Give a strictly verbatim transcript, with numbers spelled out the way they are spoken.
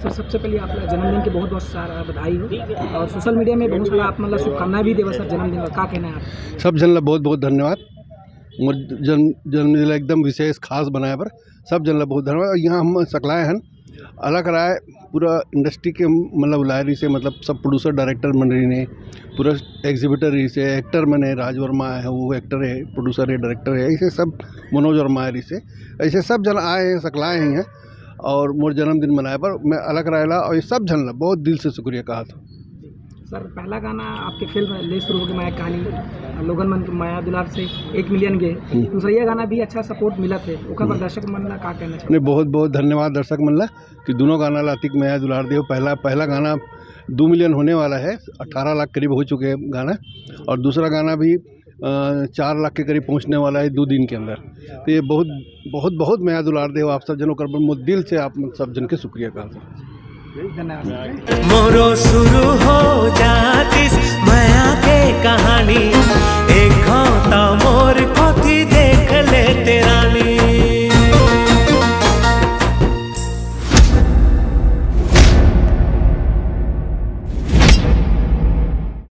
Sir, सबसे पहले आप जन्मदिन के बहुत बहुत सारा बधाई हो और सोशल मीडिया में बहुत सारा आप मतलब शुभकामनाएं भी देवा सर जन्मदिन का, का कहना है आप? सब झन ला बहुत बहुत धन्यवाद। मोर जन्म जन्मदिन ला एकदम विशेष खास बनाए बर सब झन ला बहुत धन्यवाद। और यहाँ हम सकलाए हन अलख राय पूरा इंडस्ट्री के मतलब लाए रहिसे, मतलब सब प्रोड्यूसर डायरेक्टर मन रहिन हे, पूरा एग्जीबिटर रहिसे, एक्टर मन हे, राज वर्मा है, वो एक्टर है, प्रोड्यूसर है, डायरेक्टर है, ऐसे सब मनोज वर्मा है रहिसे, ऐसे सब झन आए हैं, सकलाए ही हैं। और मोर जन्मदिन मनाए बर मैं अलख राय ला और ये सब झन ला बहुत दिल से शुक्रिया कहत हूँ। सर, पहला गाना आपके फिल्म ले शुरू होके माया कहानी, लोगन मन के माया दुलार से एक मिलियन गे। हम्म। दूसरा ये गाना भी अच्छा सपोर्ट मिलत हे, ओकर बर हम्म। दर्शक मन ला का कहना चाहते? नहीं, बहुत बहुत धन्यवाद दर्शक मन ला कि दोनों गाना ला अतिक माया दुलार देव। पहला पहला गाना दो मिलियन होने वाला है, अठारह लाख करीब हो चुके हैं गाना, और दूसरा गाना भी अ, चार लाख के करीब पहुँचने वाला है दो दिन के अंदर। तो ये बहुत बहुत बहुत माया दुलार देव आप सब झन, ओकर बर मोर दिल से आप सब झन के शुक्रिया कहत हूँ। धन्यवाद। मोरो शुरू हो जातिस